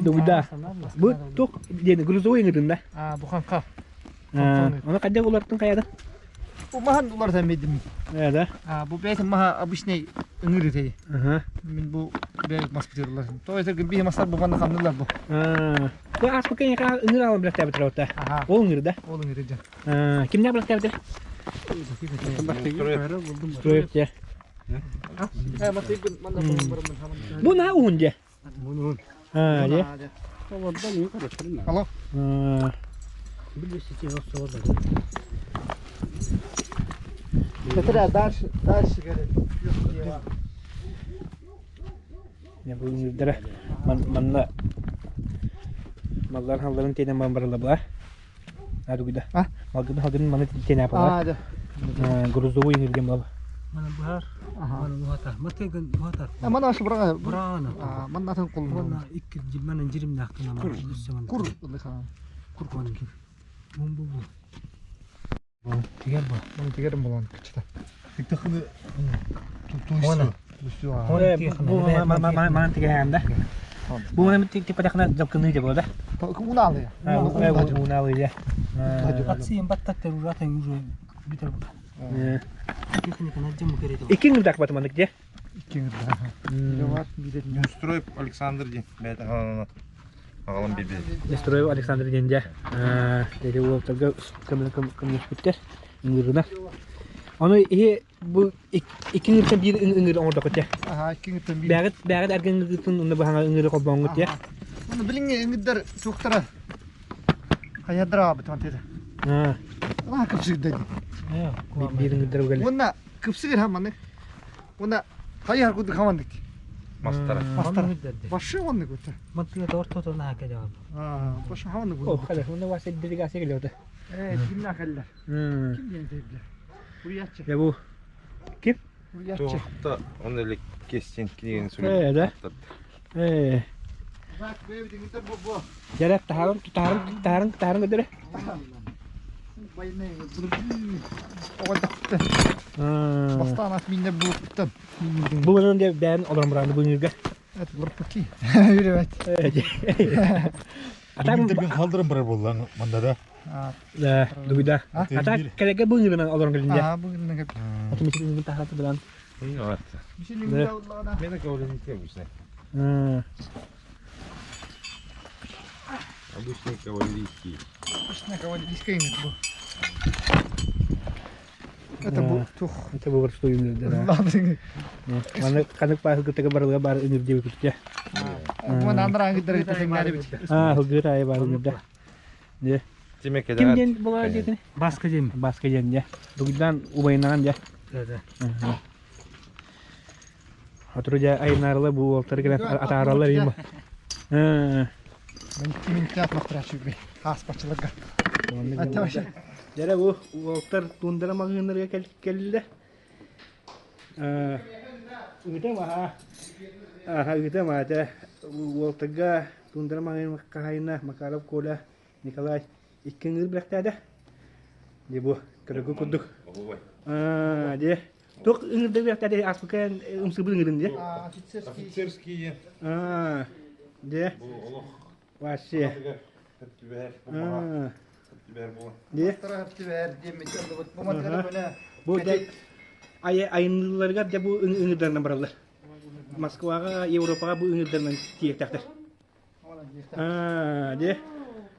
Дугда. Бу туох диэн грузовой ыҥырдын да? А, буханка. Оны хайдах уларыттын хайада? Бу маһан уларытан биэрдим. Э, да? А, бу бэйэтин маһа обычный ыҥыр этэй. Ага. Мин бу бэйэк маспытырлар. То этэргин биһи мастар бу манна хамнылар бу. Бу ааспыкка эйиэхэ ыҥыр аалан билэхтээбитэр ота. Аха. Ол ыҥыр да? Ол ыҥыр дьэ. Кимнээх билэхтээбитэр? Строев дьэ. Э, матыйбын манна барыммын хамын. Бу наһаа уһун дьэ. Бу Аа, дьэ. Алло. Петра, дальше, дальше, говорит. Дьэ бу ыҥырдара манна малларын халларын тиэнэн баран баралла була. А дугуйда. А? Малгын халгын маны тиэнэ апала. А, да. Грузовой ыҥыр диэн буолла. Мана быһар, мана уһатар. Матыгын уһатар. А, мана ашы быраға. Быраана. А, манна атын қолын. Уонна икки манан дьиримнээхтин ама. Кур, ылыха. Кур кур. Бу бу бу. Тигер бу. Маны тигерим болан кычта. Тыктахыны Мона. Бу ман тигэһээн да. Бу маны типпатахына дьалкыныы дьэ буола да. Унаалы. Унаалы дьэ. Атсыйын баттаттар уратын уже бүтэр бу. Техниканы дьым керети. Икки ыҥырдаах батыманык дьэ. Икки ыҥырдаах. Нестроев Александр диэн бэйэтэ хаанана аҕалан биэрбит. Нестроев Александр диэн дьэ. Деди уолтарга көмөлөспүттэр ыҥырына. Ону иһи бу икки ыҥыртан биир ыҥыр оҥордоххут дьэ. Аха, икки ыҥыртан биир. Бэҕит бэҕит эргин ыҥыргытын уонна быһаҥа ыҥыры холбооҥҥут дьэ. Оны билиҥҥи ыҥырдар суохтара. Хайадара аабыт мантыта. Аа, Аа, кыпсыгда ди. биир ыҥырдар угали. Уонна кыпсыгыр хаманнык. Уонна хайар курдук хаманнык. Мастара. Мастара. Башы оннук өтө. Мантыга ортото наһаа кэлэ. Аа, башы хаманнык. О, хала, уонна вася делегация келиота. Э, кимнәх әлләр? Ким диэн тэйбилэр? Уруйааччы. Я бу ким? Уруйааччы. Туохта он эле кестен кинигени Э, да. Э, Бак, бэйбитиңиттер бу бу. жарап таһарым, таһарым, таһарым, таһарым көдөрө. Байны оҕойдохтun. Бастаан ат минне булуктан. Бу мунун де бээн олорон бараны бу үгө. Эт лурпаки. Үрүбэт. Атам халдырын барар буоллаң манда да. Да, дугуйда. Ата келеге бу үгүнөн олорон келинде. Аа, бу гынна кеп. Ата мисин таһараты билан. Мишелин уллагана. Мен кавалерийский обычный. Обычный кавалерийский. Обычный кавалерийский бу. Это бу тух. Это бу что үгүнөр да. Маны канык баһы кытыга барылга бар үгүр диби күтүтэ. Бу нандра ангыдыр теңнәри бит. Аа, хылгыр айы бар үгүр да. Де. Тимеке Ким диэн була диэтини? Баска дем. Баска диэн дьэ. Дугуйдан убайынаан дьэ. Да, да. Отуру дьэ айынаарыла бу уолтары кэлэн атаараллар им. Мен кимин теат мактырачы Хаспачыларга. Дьэрэ бу уолтар туундара маҕаһыыннарга кэллэ. Ыытам аха. Аха ыытам аата. Уолтарга туундара маҕаһыын хаһайына Макаров Коля Николай икки ыҥыыр билэхтээдэ. Дьэ бу көрөгү курдук. Аа, дьэ. Туох ыҥырда билэхтээдэ ааспыкка ымсыыбыт ыҥырын дьэ. Офицерский. Офицерские. Аа, дьэ. Бу олох Вообще. түбэһэр бу маха Аа, түбэһэр буолан. дьэ. Бу мантыгар Бу дьэ айынныларыгар дьэ бу ыҥырдарынан бараллар. Москваҕа, Европаҕа бу ыҥырдарынан тиийиэхтээхтэр. Аа, дьэ.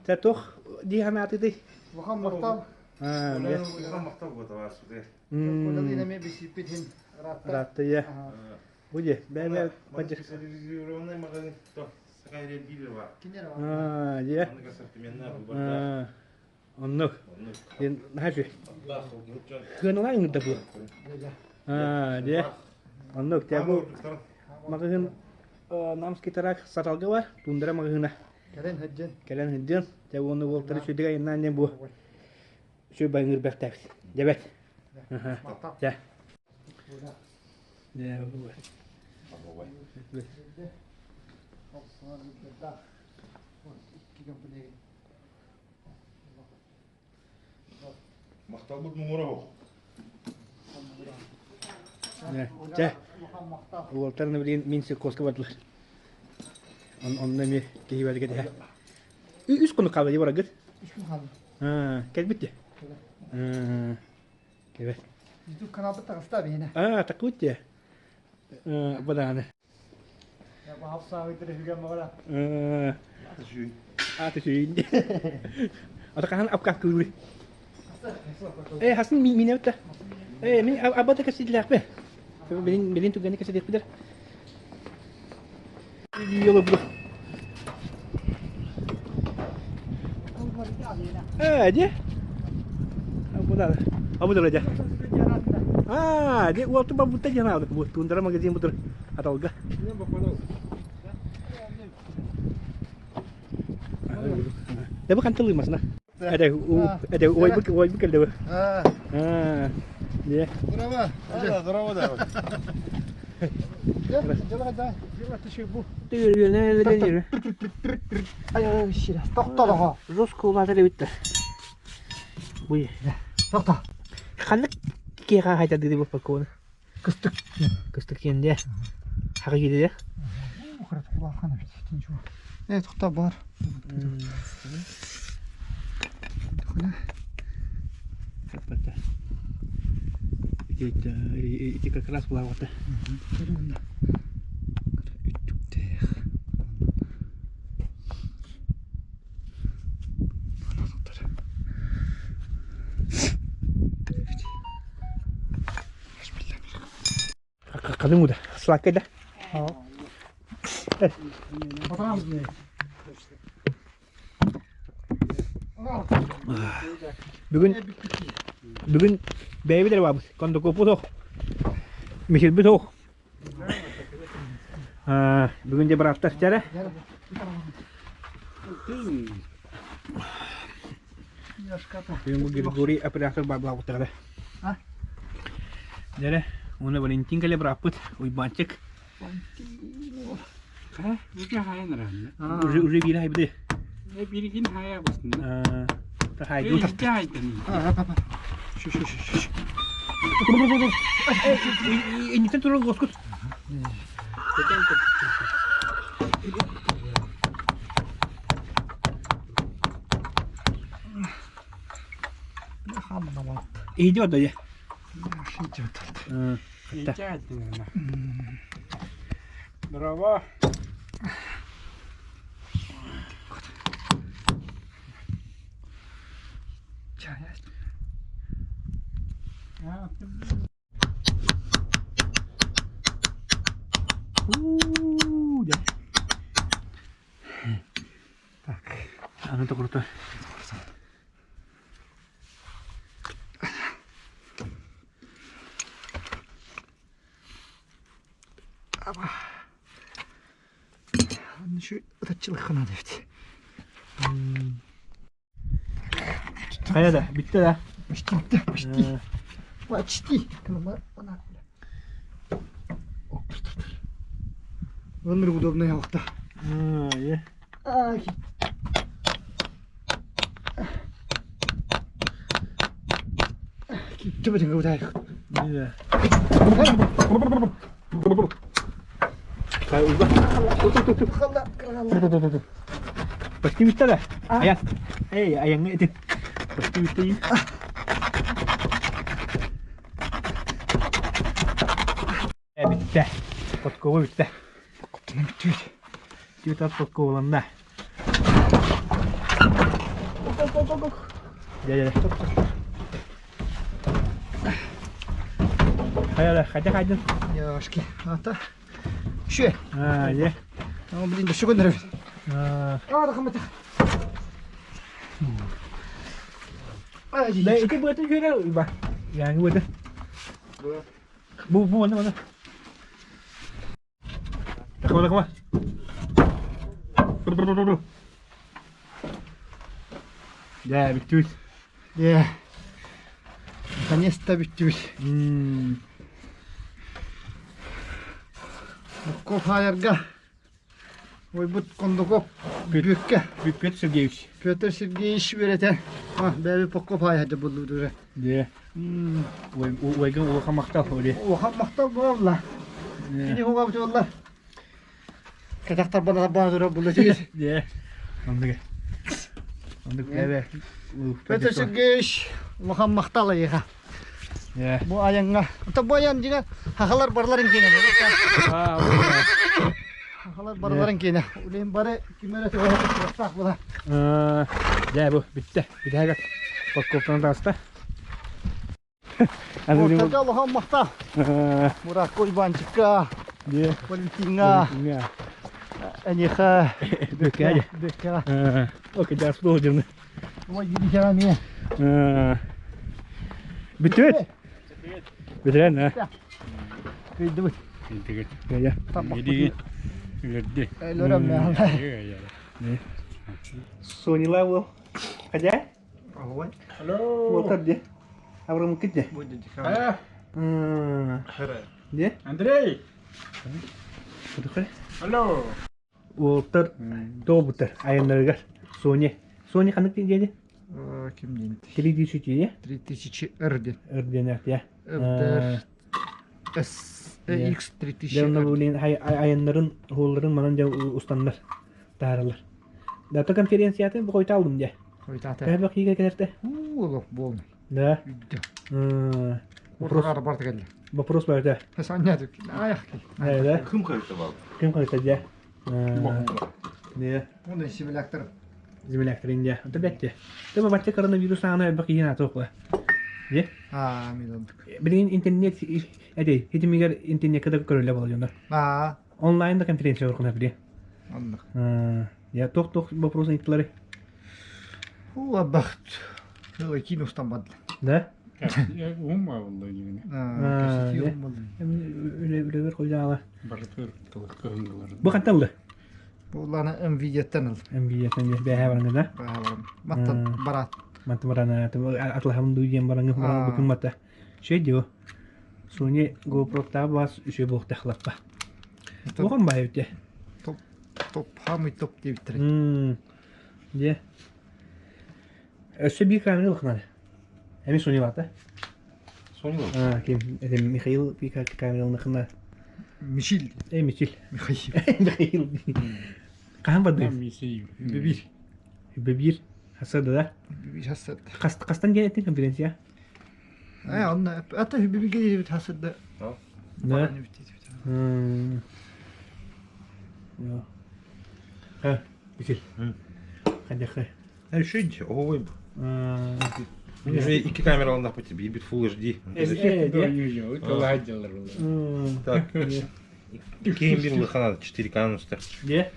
Тэ туох дии санаатыый? Улахан махтал. Аа, дьэ. Улахан махтал буотабар суде. Кодалыын эмиэ бисиппитин ыраатта. Ыраатта, дьэ. Бу дьэ, бэйэ-бэйэ Специализированный магазин то. Аа, дьэ. Аа, оннук. Диэн наһаа үчүгэй. Кыаналаан ыҥырда бу. Аа, дьэ. Оннук. Дьэ бу маҕаһыын Намский тарак Саталга бар, Тундра маҕаһыына. Кэлэн сылдьын. Кэлэн сылдьын. Дьэ уонна уолтары үчүгэй айаннаан диэн бу үчүгэй байыҥыр бэртээбит. Дьэбэт. Дьэ. Дьэ, бу. Махталбыт муҥура оһох. Чэ, уолтар билигин мин сельхозка бардылар. Онно эмиэ киһи бэргэ дэһэ. Үс хонук хаалла дии бараргыт? Үс күн хаалла. Кэлбит дии. Кэлбит. YouTube каналбыт таҕыста биһиэнэ. Аа, такыбыт дии. Бадааны. Ааты сүүйүн. Ата хаһан апкааккылыый? Ээ, хасын минэбит да. Ээ, мин абата кэсиилээхпин. Билин билин түгэни кэсиилээхпидэр. Йолобу. Ээ, дьэ. Абуда. Абуда дьэ. Аа, дьэ уолту бабутта диэн аалык бу. Тундра магазин бутур аталга. Дэ бу хантылыы масына. Эдэ эдэ уойбук уойбук кэлдэ бу. Аа. Дьэ. Здорово. Здорово, да. Тохтолоҕо. Жестко улаатар эбиттэр. Буй. Тохто. Ханнык киэхэ хайдардыы бу пакуону? Кыстык. Кыстык диэн дьэ. Хага киирдэ. Э, тохто бар. Ити как раз булаабыта. Кадым уда. Сладкий да? Бүгүн бүгүн бэйэбит эрэ баабыт. Кондукуппут ох. Михилбит ох. Бүгүн де бырааттар чэрэ. Бүгүн бу Григорий оператор бар баабыттара. Дьэрэ, уонна Валентин кэлэ бырааппыт Уйбаанчык. Уже уже биир хайбыты. Биригин хая басында. Хайду. Шу шу шу шу. Иннитен турар госкут. Идет да я. Идет. Здорово. Так. Аны токурта. Ытаччылык надо ведь. Хайа да, бүттэ да. Почти, да, почти. Почти. Өнөр удобный алықта. Түбэтин кыбытайык. Почти бүттэ да. Аян. Эй, аяңы этин. Почти бүттэ. Бүттэ. Подкова бүттэ. Коптунан бүттүбүт. Түөт ат подковаланна. Дьэ, дьэ. Хайа, хайда хайдын. Яшки. Ата. Шүе. Аа, дьэ. Блин, да шүгөн нөрөбүт. Да, ити быатын күөрэ ба. Яңы быаты. Бу бу маны маны. Такма такма. Дьэ, бүттүбүт. Дьэ, наконец-то бүттүбүт. Букков хаайарга Ойбут Кондуков Бүккэ. Петр Сергеевич. Петр Сергеевич үөрэтэ. Бэби Покков хаайа буллудура. Дьэ. Уойган улахан махтал оли. Улахан махтал буолла. Кини хугабыт буолла. Катахтар бана баадыра булла тигис. Дьэ. Оннук. Оннук бэбэ. Петр Сергеевич улахан махтал айыха. Бу айаҥҥа. Ото бу айан дьиҥэ хахалар барыларын киэнэ. Хахалар барыларын киэнэ. Улин бары ким эрэ туохтаах була. Дьэ бу бүттэ. Бүтэһигэр подкоптан таҕыста. Ортага улахан махтал. Муракко Иванчикка, Валентиҥҥа, Эниха, Бүккэ. Бүккэ. Окей, дьас буолдум. Ой, видите, Бүтүөт. Бүтүрэн, а? Кыйдыбыт. Кыйдыгыт. Кыйа. Иди. Үөрдү. Өлөрөм Сонила уол. Хадя? Алло. Уолтар де. Аврам китте. Де? Андрей. Алло. Уолтар тообуттар айаннарыгар Соня. Соня ханнык диэни? Ким диэн? 3000 дии. 3000 R диэн. R диэн я. R S X 3000. Дьэ онно блин айаннарын уолларын манан дьэ устаннар тааралар. Дата конференциятын бу хойта алдым дьэ. Хойутаата. Төһө бакыйга кэлэртэ? Уу, олох буолмай. Да. Үддэ. Вопрос Ортоҕар барта кэллэ. вопрос барыта. Санньа аяқ кел. Да. Кым қайта бал? Ким қайта дьэ? Не. Оны земляктар. Земляктарын дьэ. Ата бәтте. Төбө бачча коронавирус аана элбэх киһи наата охла. Дьэ. Аа, мен ондук. Билигин интернет эти хитимигер интернетке да көрүлэ болар дьоннор. Аа, Онлайн да конференция оркуна били. ондук. Я тох-тох вопрос ыйыттылары. Уу, абахт. Ылы кинустан бадла. Да? Ума болду дигене. Аа, кэсити уммалды. Үлэбер койдаала. Барытыр кылык Бу хантан ылды? Булланы МВД-тен ыл. МВД-тен бэһэ бараны да? Бэһэ баран. Маттан барат. Маттан барана атлахам дуу диэн бараҥы баран букун мата. Шей дио. Сони GoPro-та бас үсө буохтахлаппа. Оҕом баайы үтэ. Топ топ хамый топ диэбиттэр. Дьэ. Өссө биир камера ылыхнады. Эми Сони баата. Сони А, ким? Это Михаил биир камера ылыхна. Мишил. Э, Мичил. Михаил. Михаил. Хаһан бардыгын? Мисей. Бибир. Бибир. Хасады да? Бибир хасады. Хастан диэн этин конференция? Э, онно ата бибирге диэбит хасады. Да. Ха, Мичил. Хадяхы. Решить, ой. Уже икки камераланах биир Full HD. Так, киин бир лыхана 4К нустар. Де?